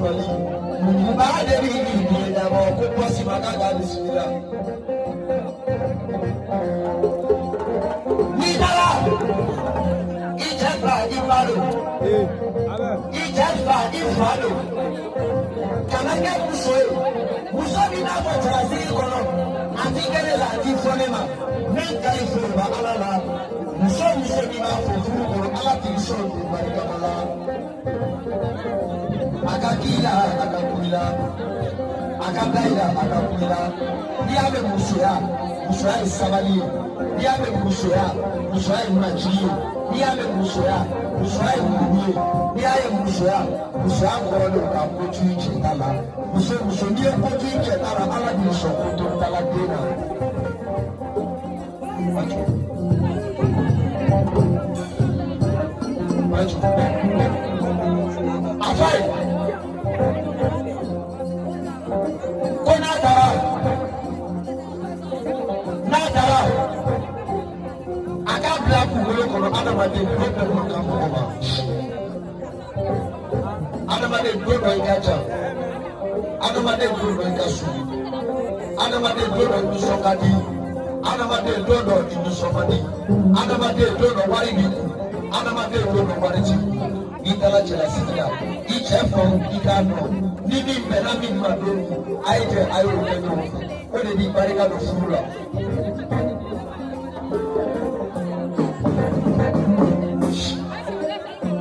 Sabali, muɲuba de b'i tile dabɔ ko bɔsi ma k'a ka bisimila. N'i taara i cɛ fa i ba don, i cɛ fa i fa don, kana kɛ muso ye, muso min n'a fɔ cɛlasigi kɔnɔ, a ti kɛ ne la, a ti fɔ ne ma, min ka ɲi foroba Ala la, muso muso n'i b'a fɔ furu kɔnɔ, Ala t'i sɔn don barikama la. A ka k'i la, a ka ku i la, a ka da i la, a ka ku i la. N'i y'a mɛn musoya, musoya ye sabali ye. N'i y'a mɛn musoya, musoya ye majigi ye. N'i y'a mɛn musoya, musoya ye mugu ye. N'i y'a ye musoya, musoya kɔrɔ de ka ko to i cɛ ta la. Muso muso n'i ye ko to i cɛ ta la, Ala b'i sɔn ko to ta la den na. A fɔ a ye ko n'a taara, n'a taara, a k'a bila kunkolo kɔnɔ, adamaden don bɛɛ man kan mɔgɔ ma. Adamaden don dɔ i ka ca, adamaden don dɔ i ka surun, adamaden don dɔ i nisɔn ka di, adamaden don dɔ i nisɔn man di, adamaden don dɔ wari b'i kun, adamaden don dɔ wari t'i kun. N'i taara cɛlasigi la, i cɛ faw i k'a dɔn ni min bɛnna min ma don min, a ye jɛ a y'o kɛ ɲɔgɔn fɛ, o de b'i barika don furu la.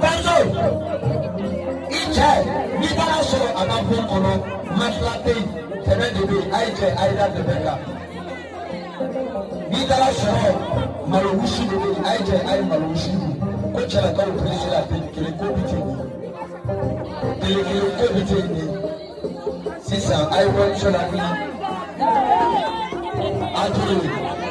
Tanzo, i cɛ n'i taara sɔrɔ a ka bon kɔnɔ, matelas tɛ yen, tɛmɛ de bɛ yen, a ye jɛ a ye da tɛmɛ kan. N'i taara sɔrɔ malo wusu de bɛ yen, a ye jɛ a ye malo wusu dun. Ko cɛlakaw perese la, tile kelen ko bi ten de, tile kelen ko bi ten de. Sisan a ye wariso lawuli a turu.